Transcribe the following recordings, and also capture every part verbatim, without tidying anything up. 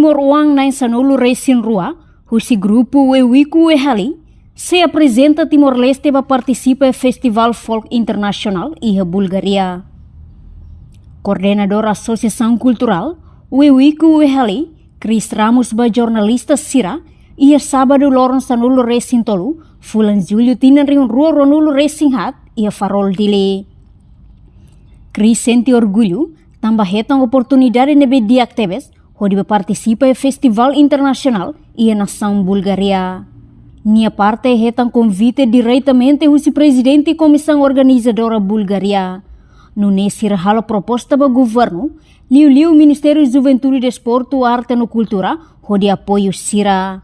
Timoroan na'in-sanulu-resin-rua, husi grupu Wewiko Wehali, sei aprezenta Timor-Leste ba partisipa iha Festival Folk Internasionál iha Bulgaria. Koordenadór Asosiasaun Kulturál Wewiko Wehali, Chris Ramos, ba jornalista sira iha sábadu loron sanulu-resin-tolu, fulan Jullu tinan rihun rua ruanulu-resin-haat, iha Farol, Dili. Chris sente orgullu tanba hetan oportunidade ne'ebé di'ak tebes hodi ba partisipa iha festival internasionál iha nasaun Bulgaria. Nia parte hetan konvite diretamente husi prezidente komisaun organizadora Bulgaria. Nune'e sira halo proposta ba governu, liuliu Ministériu Juventude, Desportu, Arte no Kultura, hodi apoiu sira.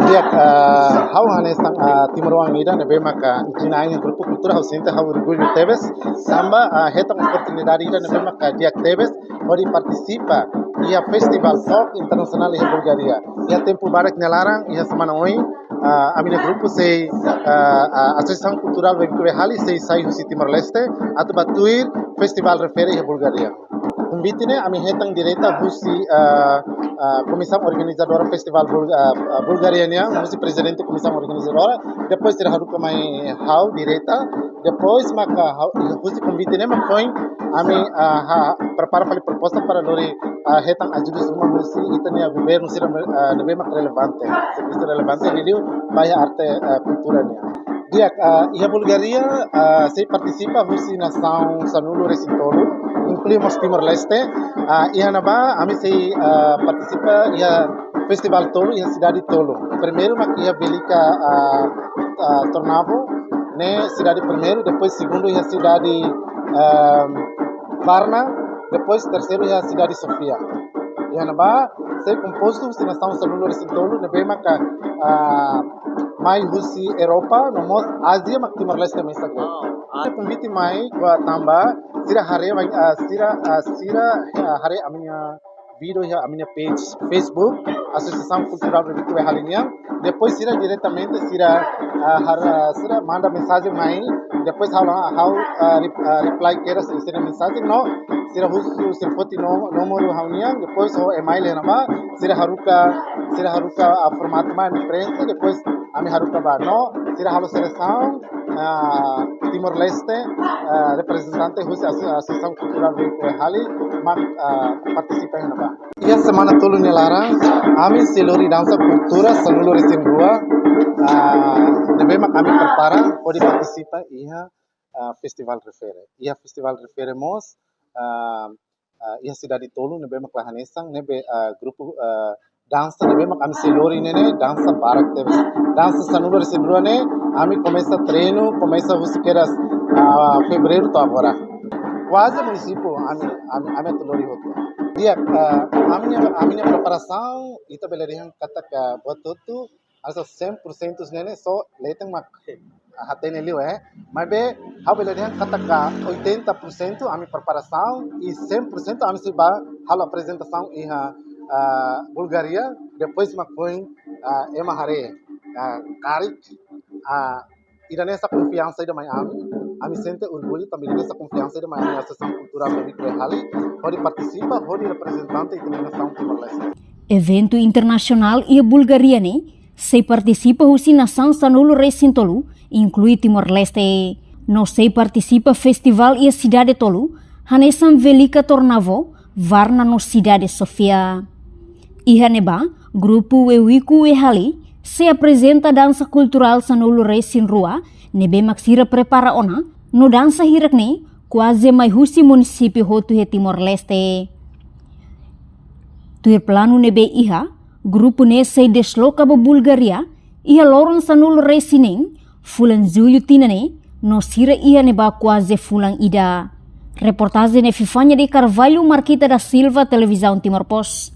Di'ak, ah, ha'u hanesan, ah, timoroan ida ne'ebé maka inklui iha grupu kultura, ha'u sente ha'u orgullu tebes, tanba, ah, hetan oportunidade ida ne'ebé maka di'ak tebes hodi partisipa iha Festival Folk Internasionál iha Bulgaria. Iha tempu badak nia laran, iha semana oin, ah, ami-nia grupu sei, ah, ah, Asosiasaun Kulturál Wewiko Wehali sei sai husi Timor-Leste atu ba tuir festival refere iha Bulgaria. Konvite ne'e ami hetan direta husi, ah, ah, komisaun organizadora festival Bul-, ah, ah, Bulgaria nian, husi prezidente komisaun organizadora, depois sira haruka mai ha'u direta, depois maka ha'u, husi konvite ne'e mak foin ami, ah, ha, prepara fali proposta para lori, ah, hetan ajuda sira husi ita-nia governu sira, ah, ne'ebé mak relevante, servisu relevante liuliu ba iha arte, ah, kultura nian. Di'ak, ah, iha Bulgaria, ah, sei partisipa husi nasaun sanulu-resin-tolu, inklui mós Timor-Leste. Ah, iha ne'ebá, ami sei, ah, partisipa iha festival tolu, iha sidade tolu. Primeiru mak iha Velika, ah, ah, Tornovo, ne'e sidade primeiru, depois segundu iha sidade, ah, Varna, depois terseiru iha sidade Sofia. Iha ne'ebá, sei kompostu husi nasaun sanulu-resin-tolu, ne'ebé maka, ah, mai husi Europa, no mós Ázia, mak Timor-Leste mesak. Wow. Ah, konvite mai, ba tanba, sira haree, ah, sira, ah, sira, ah, haree ami-nia vídeo iha ami-nia page Facebook, Asosiasaun Kulturál Wewiko Wehali nian. Depois sira diretamente sira, ah, har-, ah, sira manda mensajen mai. Depois ha'u la, ha'u, ah, rep-, ah, reply kedas sira-nia mensajen no sira husu, sira foti no-, númeru ha'u-nian. Depois ho email iha ne'ebá, sira haruka, sira haruka, ah, formatu mai imprensa. Depois ami haruka ba no sira halo selesaun, ah, Timor-Leste, ah, reprezentante husi Aso-, Asosiasaun Kulturál Wewiko Wehali mak, ah, partisipa iha ne'ebá. Iha semana tolu nia laran, ami sei lori dansa kultura sanulu-resin-rua, ah, ne'ebé mak ami prepara hodi partisipa iha, ah, festival refere. Iha festival refere mós, ah, ah, iha sidade tolu ne'ebé mak la hanesan, ne'ebé, ah, grupu, ah, dansa ne'ebé mak ami sei lori ne'e, ne'e dansa barak tebes. Dansa sanulu-resin-rua ne'e, ami komesa treinu, komesa husi kedas, ah, fevereiru to'o agora. Kuaze munisípiu ami, ami, ami atu lori hotu. Di'ak, ah, ami-nia, ami-nia preparasaun, ita bele dehan katak buat hotu, asa cem por cento ne'e só leten mak hatene liu, eh. Maibé, ha'u bele dehan katak oitenta por cento ami preparasaun, i cem por cento ami sei ba halo aprezentasaun iha, ah, Bulgaria, depois mak foin, ah, ema haree, ah, karik, ah, ida-ne'e hanesan konfiansa ida mai ami, ami sente orgullu tanba ida-ne'e hanesan konfiansa ida mai ami, Asosiasaun Kulturál Wewiko Wehali, hodi partisipa, hodi reprezentante ita-nia nasaun Timor-Leste. Eventu internasionál iha Bulgaria ne'e, sei partisipa husi nasaun sanulu-resin-tolu, inklui Timor-Leste. No sei partisipa festival iha sidade tolu, hanesan Velika Tornovo, Varna no sidade Sofia. Iha ne'ebá, grupu Wewiko Wehali sei aprezenta dansa kulturál sanulu-resin-rua, ne'ebé mak sira prepara ona, no dansa hirak ne'e kuaze mai husi munisípiu hotu iha Timor-Leste. Tuir planu ne'ebé iha, grupu ne'e sei desloka ba Bulgaria iha loron sanulu-resin-neen, fulan Jullu tinan ne'e, no sira iha ne'ebá kuaze fulan ida. Reportajen ne'e Epifania de Carvalho, Marquita da Silva, Televizaun Timor Post.